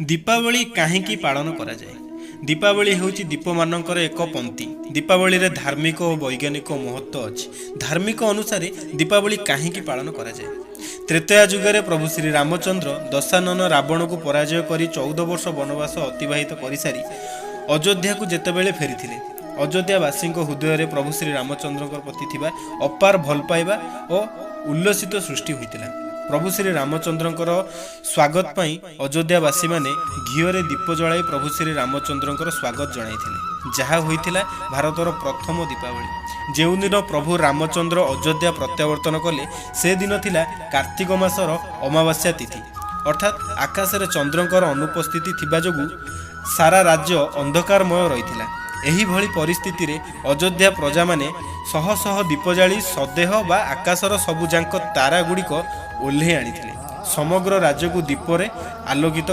ଦୀପାବଳି କାହିଁକି ପାଳନ କରାଯାଏ? ଦୀପାବଳି ହେଉଛି ଦୀପମାନଙ୍କର ଏକ ପନ୍ତି। ଦୀପାବଳିରେ ଧାର୍ମିକ ଓ ବୈଜ୍ଞାନିକ ମହତ୍ତ୍ୱ ଅଛି। ଧାର୍ମିକ ଅନୁସାରେ ଦୀପାବଳି କାହିଁକି ପାଳନ କରାଯାଏ? ତ୍ରେତୟା ଯୁଗରେ ପ୍ରଭୁ ଶ୍ରୀ ରାମଚନ୍ଦ୍ର ଦଶାନନ ରାବଣକୁ ପରାଜୟ କରି 14 ବର୍ଷ ବନବାସ ଅତିବାହିତ କରିସାରି ଅଯୋଧ୍ୟାକୁ ଯେତେବେଳେ ଫେରିଥିଲେ, ଅଯୋଧ୍ୟାବାସୀଙ୍କ ହୃଦୟରେ ପ୍ରଭୁ ଶ୍ରୀ ରାମଚନ୍ଦ୍ରଙ୍କ ପ୍ରତି ଥିବା ଅପାର ଭଲ ପାଇବା ଓ ଉଲ୍ଲସିତ ସୃଷ୍ଟି ହୋଇଥିଲା। ପ୍ରଭୁ ଶ୍ରୀ ରାମଚନ୍ଦ୍ରଙ୍କର ସ୍ୱାଗତ ପାଇଁ ଅଯୋଧ୍ୟାବାସୀମାନେ ଘିଅରେ ଦୀପ ଜଳାଇ ପ୍ରଭୁ ଶ୍ରୀ ରାମଚନ୍ଦ୍ରଙ୍କର ସ୍ୱାଗତ ଜଣାଇଥିଲେ, ଯାହା ହୋଇଥିଲା ଭାରତର ପ୍ରଥମ ଦୀପାବଳି। ଯେଉଁଦିନ ପ୍ରଭୁ ରାମଚନ୍ଦ୍ର ଅଯୋଧ୍ୟା ପ୍ରତ୍ୟାବର୍ତ୍ତନ କଲେ, ସେଦିନ ଥିଲା କାର୍ତ୍ତିକ ମାସର ଅମାବାସ୍ୟା ତିଥି, ଅର୍ଥାତ୍ ଆକାଶରେ ଚନ୍ଦ୍ରଙ୍କର ଅନୁପସ୍ଥିତି ଥିବା ଯୋଗୁଁ ସାରା ରାଜ୍ୟ ଅନ୍ଧକାରମୟ ରହିଥିଲା। ଏହିଭଳି ପରିସ୍ଥିତିରେ ଅଯୋଧ୍ୟା ପ୍ରଜାମାନେ ଶହ ଶହ ଦୀପ ଜାଳି ସଦେହ ବା ଆକାଶର ସବୁଯାକ ତାରା ଗୁଡ଼ିକ ଓହ୍ଲେଇ ଆଣିଥିଲେ, ସମଗ୍ର ରାଜ୍ୟକୁ ଦୀପରେ ଆଲୋକିତ